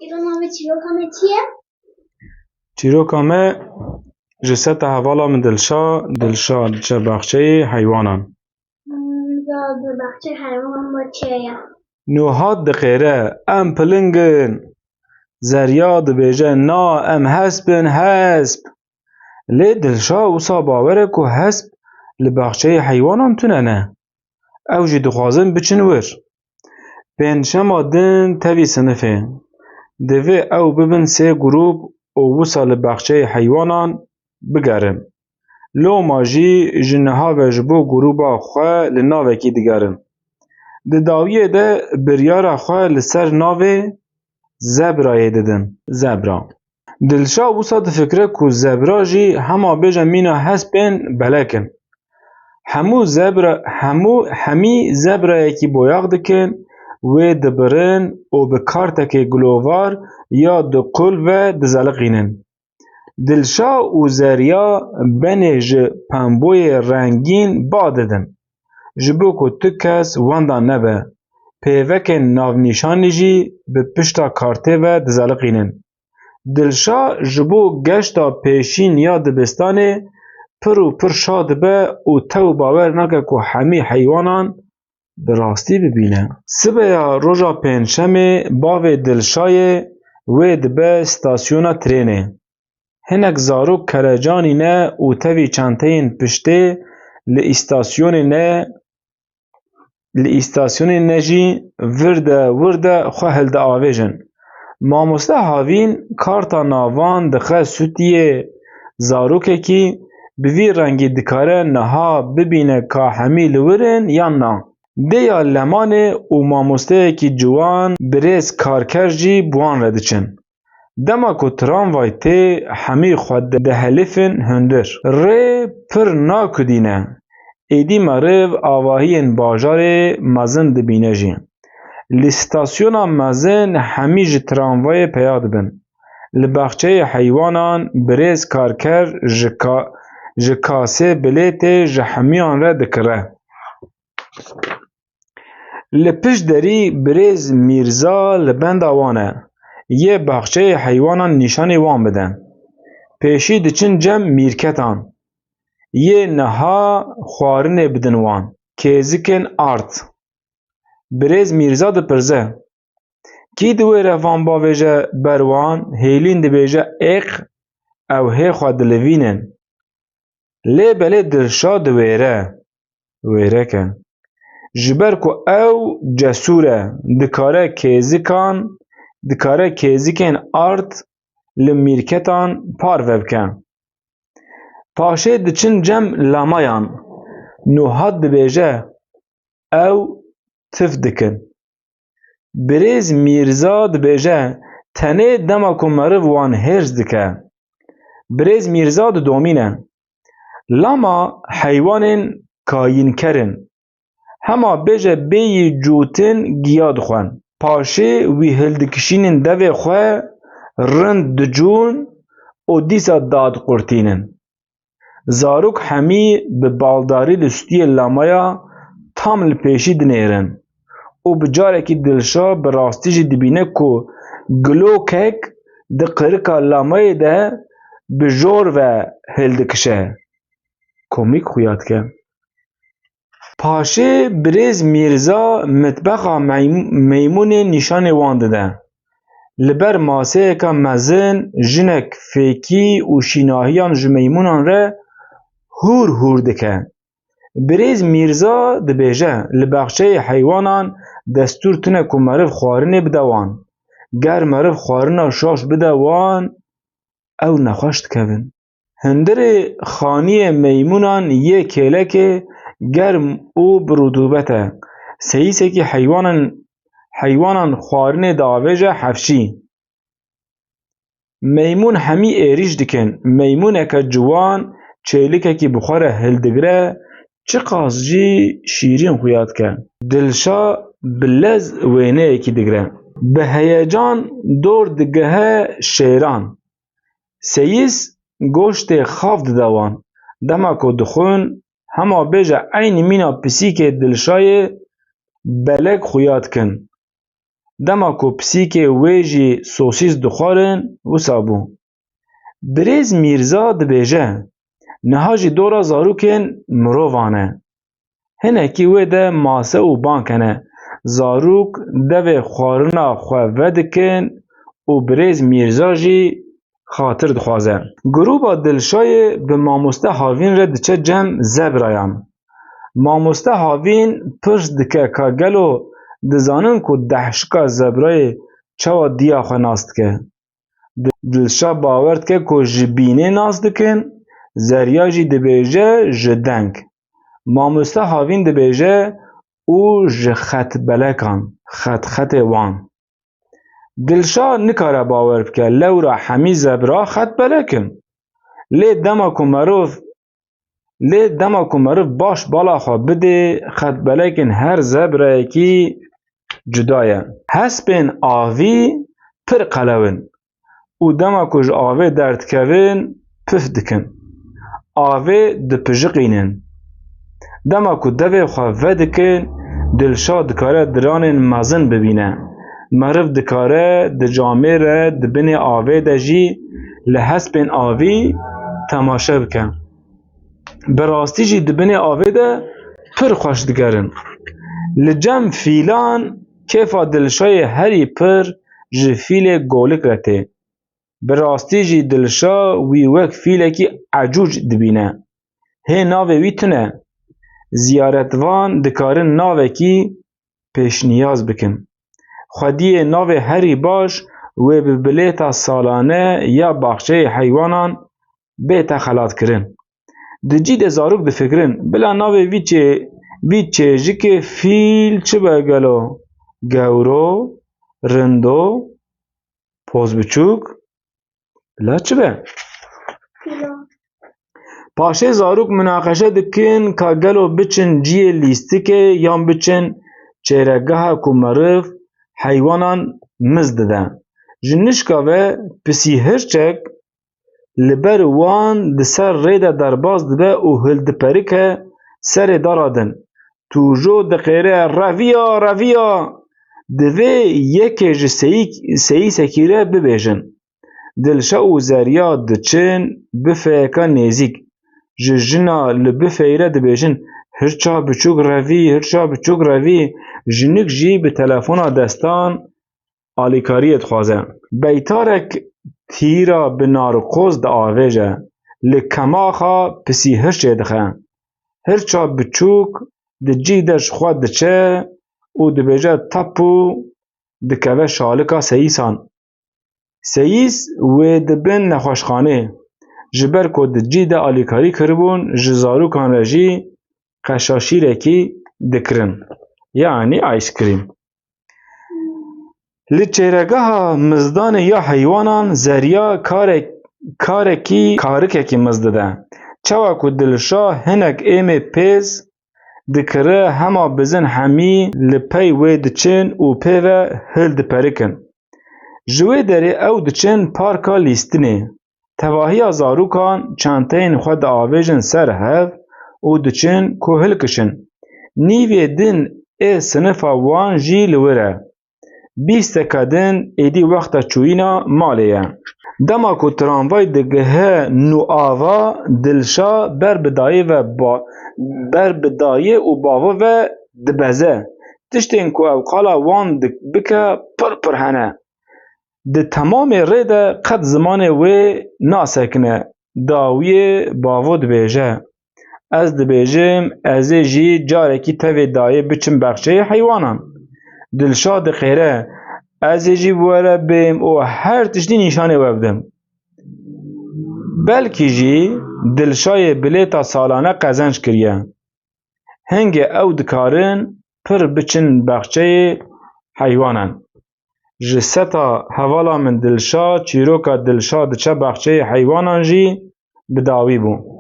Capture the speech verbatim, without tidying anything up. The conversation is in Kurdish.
Îro navê çîroka me çi ye? Çîroka me ji seta hevala min Dilşa, Dilşa diçe baxçeyê heywanan. Hmm, ya bi baxçeyê heywanan me çi ye? Nûhat diqêre, em piling in. Zerya dibêje, na, em hesp in, hesp. Lê Dilşa wisa bawer e ku hesp li baxçeyê heywanan tune ne. Ew jî dixwazin biçin wir. Pêncşema din tevî sinifê. Divê ew bibin sê grûp û wisa li baxçeyê heywanan bigerin. Loma jî ji niha ve ji bo grûba xwe li navekî digerin. Di dawiyê de biryara xwe li ser navê Zebrayê didin. Zebra. Dilşa wisa difikire ku zebra jî hema bêje mîna hespên belek in. Hemû zebra, hemû, hemî zebrayekî boyax dikin, wê dibirin û bi kartekê gilovar ya di qul ve dizeliqînin. Dilşa û Zerya benê ji pemboyê rengîn ba didin. Ji bo ku tu kes wenda nebe, pêvekên navnîşanî jî bi pişta kartê ve dizeliqînin. Dilşa ji bo geşta pêşîn ya dibistanê pir û pir şa dibe û tew bawer nake ku hemî heywanan bi rastî bibîne. Sibeya roja pêncşemê bavê Dilşayê wê dibe stasyona trênê. Hinek zarok kerecanî ne û tevî çenteyên piştê li îstasyonê ne, li îstasyonê ne jî vir de wir de xwe hildiavêjin. Mamoste Havîn karta navan dixe sûtiyê zarokekî, bi vî rengî dikare niha bibîne ka hemî li wir in yan na. Dêya lemanê û mamosteyekî ciwan birêz Karker jî bi wan re diçin. Dema ku tramvay tê, hemî xwe dihelifin hundir. Rê pir nakudîne. Êdî meriv avahiyên bajarê mezin dibîne jî. Li stasyona mezin hemî ji tramvayê peya dibin. Li baxçeyê heywanan birêz Karker ji ka-, ji kasê bilêtê ji hemiyan re dikire. Li pişt derî birêz Mîrza li benda wan e. Yê baxçeyê heywanan nîşanê wan bide. Pêşî diçin cem mîrketan. Yê niha xwarinê bidin wan. Kêzikên ard. Birêz Mîrza dipirse, kî diwêre van bavêje ber wan? Hêlîn dibêje, êq, ew hê xwe dilivînin. Lê belê Dilşa diwêre, wêrek e. Ji ber ku ew cesûr e, dikare kêzikan, dikare kêzikên ard li mîrketan parve bike. Paşê diçin cem lamayan. Nûhat dibêje, ew tif dikin. Birêz Mîrza dibêje, tenê dema ku meriv wan hêrs dike. Birêz Mîrza didomîne, lama heywanên kayînker in. Hema bêje bêyî cûtin giya dixwen. Paşê wî hildikişînin devê xwe rind dicûn û dîsa dadiqurtînin. Zarok hemî bi baldarî li stûyê lamaya tam li pêşî dinêrin û bi carekî Dilşa bi rastî jî dibîne ku gilokek di qirika lamayê de bi jor ve hildikişe. Komîk xuya dike. Paşê birêz Mîrza mitbexa mey-, meymûnê nîşanê wan dide. Li ber maseyeke mezin jinek fêkî û şînahiyan ji meymûnan re hûr hûr dike. Birêz Mîrza dibêje, li baxçeyê heywanan destûr tune ku meriv xwarinê bide wan. Ger meriv xwarina şaş bide wan, ew nexweş dikevin. Hundirê xaniyê meymûnan yê kêlekê germ û bi rutûbet e. Seyîsekî heywanan, heywanan xwarinê diavêje hefşî. Meymûn hemî êrîş dikin. Meymûneke ciwan çêlikekî bi xwe re hildigire, çiqas jî şîrîn xuya dike. Dilşa bi lez wêneyekî digire. Bi heyecan dor digihe şêran. Seyîs goştê xav dide wan. Dema ku dixwin, hema bêje eynî mîna pisîkê Dilşayê belek xuya dikin. Dema ku pisîkê wê jî sosîs dixwarin, wisa bû. Birêz Mîrza dibêje, niha jî dora zarokên mirovan e. Hinekî wê de mase û bank hene. Zarok devê xwarina xwe vedikin û birêz Mîrza jî xatir dixwaze. Grûba Dilşayê bi mamoste Havîn re diçe cem zebrayan. Mamoste Havîn pirs dike ka gelo dizanin ku dehşika zebrayê çawa diya xwe nas dike. Di-, Dilşa bawer dike ku ji bînê nas dikin, Zerya jî dibêje ji deng. Mamoste Havîn dibêje û ji xetbelekan, xetxetê wan. Dilşa nikare bawer bike, lewra hemî zebra xetbelek in. Lê dema ku meriv, lê dema ku meriv baş bala xwe bidê, xetbelekên her zebrayekî cuda ye. Hespên avî pir qelew in û dema ku ji avê derdikevin, pif dikin. Avê dipijiqînin. Dema ku devê xwe vedikin, Dilşa dikare diranên mezin bibîne. Meriv dikare di camêre di binê avê de jî li hespên avî temaşe bike. Bi rastî jî di binê avê de pir xweş digerin. Li cem fîlan kêfa Dilşayê herî pir ji fîlê golik re tê. Bi rastî jî Dilşa wî wek fîlekî ecûc dibîne. Hê navê wî tune. Ziyaretvan dikarin navekî pêşniyaz bikin. Xwediyê navê herî baş wê bi bilêta salane ya baxçeyê heywanan bête xelatkirin. Di cî de zarok difikirin, bila navê vî çê-, vî çêjikê fîl çi be gelo? Gewro, rindo, pozbiçûk, bila çi be? Paşê zarok minaqeşe dikin ka gelo biçin ciyê lîstikê yan biçin çêregeha ku meriv heywanan miz dide. Ji nişka ve pisîhirçek li ber wan di ser rê de derbas dibe û hildiperike serê dara din. Tûjo diqêre, "Reviya, reviya!" Divê yekê ji seyîk-, seyîsekî re bibêjin. Dilşa û Zerya diçin bifeyeka nêzîk. Ji jina li bifeyî re dibêjin, "Hirça biçûk revî, hirça biçûk revî." Jinik jî bi telefona destan alîkariyê dixwaze. Beytarek tîra bi narikoz diavêje, li kemaxa pisîhirçê dixe. Hirça biçûk di cî de ji xwe diçe û dibêje, "Tap û dikeve şalika seyîsan." Seyîs wê dibin nexweşxanê. Ji ber ku di cî de alîkarî kiribûn, ji zarokan re jî qeşaşîrekî dikirin. Yanî ice cream. Li çêregeha mizdanê ya heywanan Zerya karek-, karekî, karikekî miz dide. Çawa ku Dilşa hinek êmê pêz dikire, hema bizin hemî li pey wê diçin û pê ve hildiperikin. Ji wê derê ew diçin parka lîstinê. Tevahiya zarokan çenteyên xwe diavêjin ser hev û diçin ku hilkişin. Nîvê din ê sinifa wan jî li wir e. Bîsteka din êdî wexta çûyîna malê ye. Dema ku tramvay digihe nûava, Dilşa ber bi dayê ve ba-, ber bi dayê û bavo ve dibeze. Tiştên ku ew qala wan dik-, bike pir pir hene. Di temamê rê de qet zimanê wê nasekine. Dawiyê bavo dibêje, "Ez dibêjim, ez ê jî carekî tevê dayê biçim baxçeyê heywanan." Dilşa diqêre, "Ez ê jî bi we re bêm û her tiştî nîşanê we bidim." Belkî jî Dilşayê bilêta salane qezenc kiriye. Hingê ew dikarin pir biçin baxçeyê heywanan. Ji seta hevala min Dilşa, çîroka Dilşa diçe baxçeyê heywanan jî bi dawî bû.